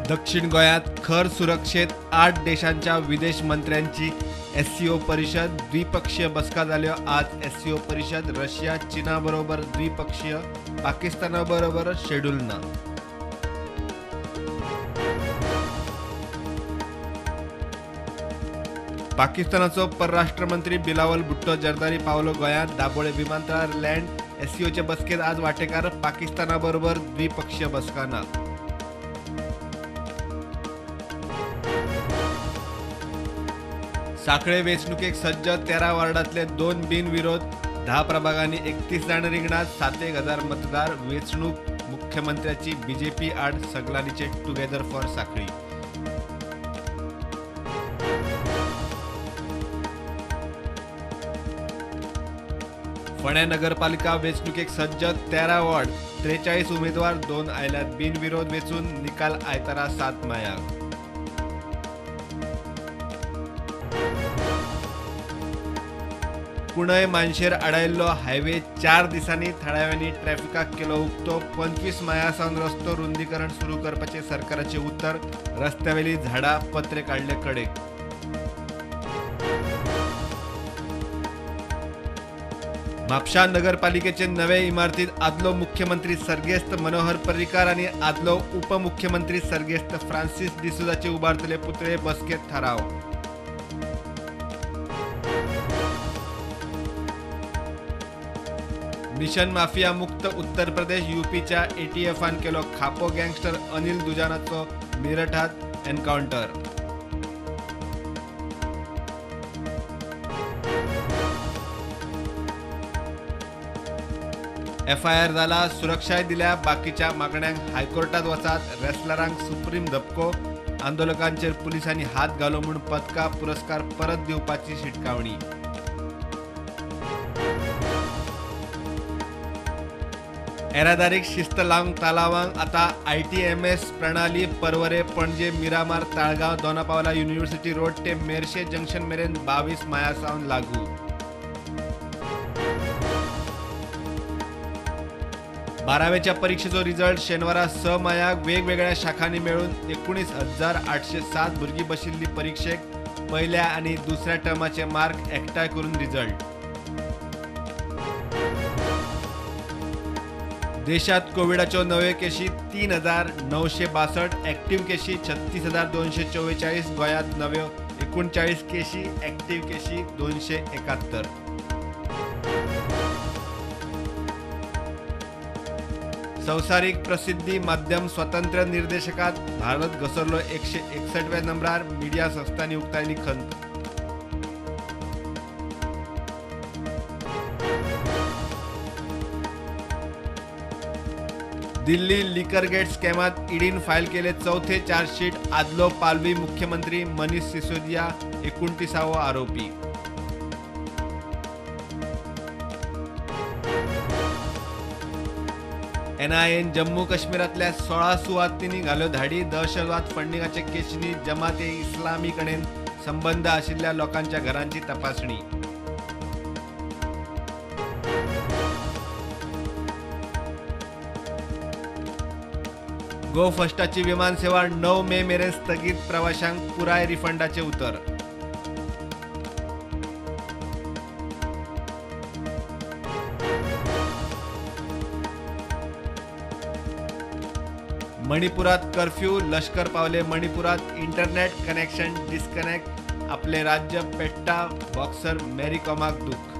दक्षिण गोंयांत खर सुरक्षेत 8 देशांच्या विदेश मंत्र्यांची एससीओ परिषद द्विपक्षीय बसका जाल्यो। आज एससीओ परिषद रशिया चीना बरोबर द्विपक्षीय, पाकिस्ताना बरोबर शेड्यूल ना। पाकिस्तानाचो परराष्ट्र मंत्री बिलावल भुट्टो जरदारी पावलो गोंयांत। दाबोळे विमानतळार लँड एससीओचे बसकेत आज वाटेकार, पाकिस्ताना बरोबर द्विपक्षीय बसका ना। साखळे वेंचणुकेक सज्ज 13 वार्डांतले 2 बिनविरोध, 10 प्रभागांनी 31 जाण रिंगणात, 7,000 मतदार। वेंचणूक मुख्यमंत्र्याची बीजेपी आड सगलांनीचे टुगेदर फॉर साखळी। फोंड्या नगरपालिका वेंचणुकेक सज्ज 13 वॉर्ड 43 उमेदवार, 2 आयल्यात बिनविरोध वेंचून, निकाल आयतारा 7 मायाक। कुणय मानशेर आडायल्लो हायवे 4 दिसांनी थळाव्यांनी ट्रॅफिकाक केलो उक्तो। 25 माया सावन रस्तो रुंदीकरण सुरू करपाचें सरकाराचें उतर, रस्त्यावेली झाडां पत्रे काडले कडेक। म्हापशा नगरपालिकेचे नवे इमारतीत आदलो मुख्यमंत्री सर्गेस्त मनोहर पर्रीकार आनी आदलो उपमुख्यमंत्री सर्गेस्त फ्रांसीस डिसोजाचे उबारतले पुतळे, बसकेत थाराव। मिशन माफिया मुक्त उत्तर प्रदेश यूपीच्या एटीएफान केलो खापो गँगस्टर अनिल दुजानाचो मेरठात एन्काउंटर। एफआयआर जाला, सुरक्षाय दिल्या, बाकीच्या मागण्यांक हायकोर्टात वचात। रेसलरांक सुप्रीम धपको, आंदोलकांचेर पुलिसांनी हात घालो म्हूण पदकां पुरस्कार परत दिवपाची शिटकावणी। येरादारीक शिस्त लावंक तालावांक आता ITMS प्रणाली। पर्वरे, पणजे, मिरामार, ताळगांव, दोनापावला युनिव्हर्सिटी रोड ते मेरशे जंक्शन मेरेन 22 माया सावन लागू। 12वेच्या परीक्षेचो रिजल्ट शेनवारा 6 मायाक वेगवेगळ्या शाखांनी मेळून 19,807 भुरगीं बशिल्ली परीक्षेक। पयल्या आनी दुसऱ्या टर्माचे मार्क एकठांय करून रिजल्ट। देशात कोविडाच्यो नव्यो केशी 3,962, ऍक्टिव्ह केशी 36,244, गोंयांत नव्यो 39 केशी, ऍक्टिव्ह केशी 271। संवसारीक प्रसिद्धी माध्यम स्वतंत्र निर्देशकात भारत घसरलो 161व्या नंबरार, मीडिया संस्थांनी उक्तायली खंत। दिल्ली लिकर गेट स्कॅमात ईडीन फायल केले चौथे चार्जशीट, आदलो पालवी मुख्यमंत्री मनीष सिसोदिया 29वो आरोपी। एनआयएन जम्मू काश्मीरांतल्या 16 सुवातींनी घाल्यो धाडी, दहशतवाद फंडिंगाचे केशींनी जमात ए इस्लामी कडेन संबंद आशिल्ल्या लोकांच्या घरांची तपासणी। गो फर्स्टाची विमान सेवा 9 मे मेरेन स्थगीत, प्रवाशांक पुराय रिफंडाचे उतर। मणिपुरात कर्फ्यू, लष्कर पावले मणिपुरात, इंटरनेट कनेक्शन डिस्कनेक्ट, आपले राज्य पेट्टा, बॉक्सर मेरी कॉमाक दुःख।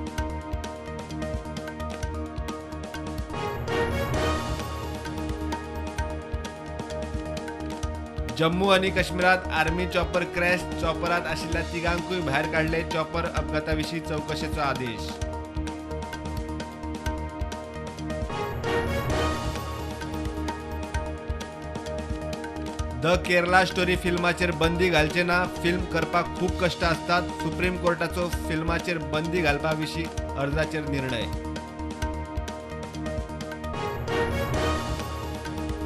जम्मू आनी काश्मीरात आर्मी चॉपर क्रॅश, चॉपरात आशिल्ल्या तिगांकूय भायर काडले, चॉपर अपघाता विशीं चवकशेचो आदेश। The Kerala story फिल्माचेर बंदी घालचे ना, फिल्म करपाक खूब कश्ट आसतात, सुप्रीम कोर्टाचो फिल्माचेर बंदी घालपा विशीं अर्जाचेर निर्णय।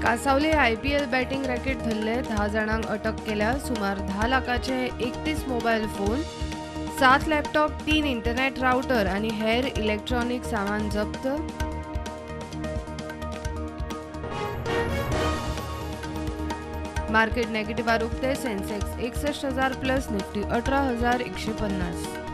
कासावले आयपीएल बॅटिंग रॅकेट धरले, 10 जाणांक अटक केल्या, सुमार 10 लाखाचे 31 mobile phone, 7 laptop, 3 internet router आनी हेर इलेक्ट्रॉनिक सामान जप्त। मार्केट नेगेटिव्हार उक्ते. Sensex 61,000 plus, Nifty 18,150.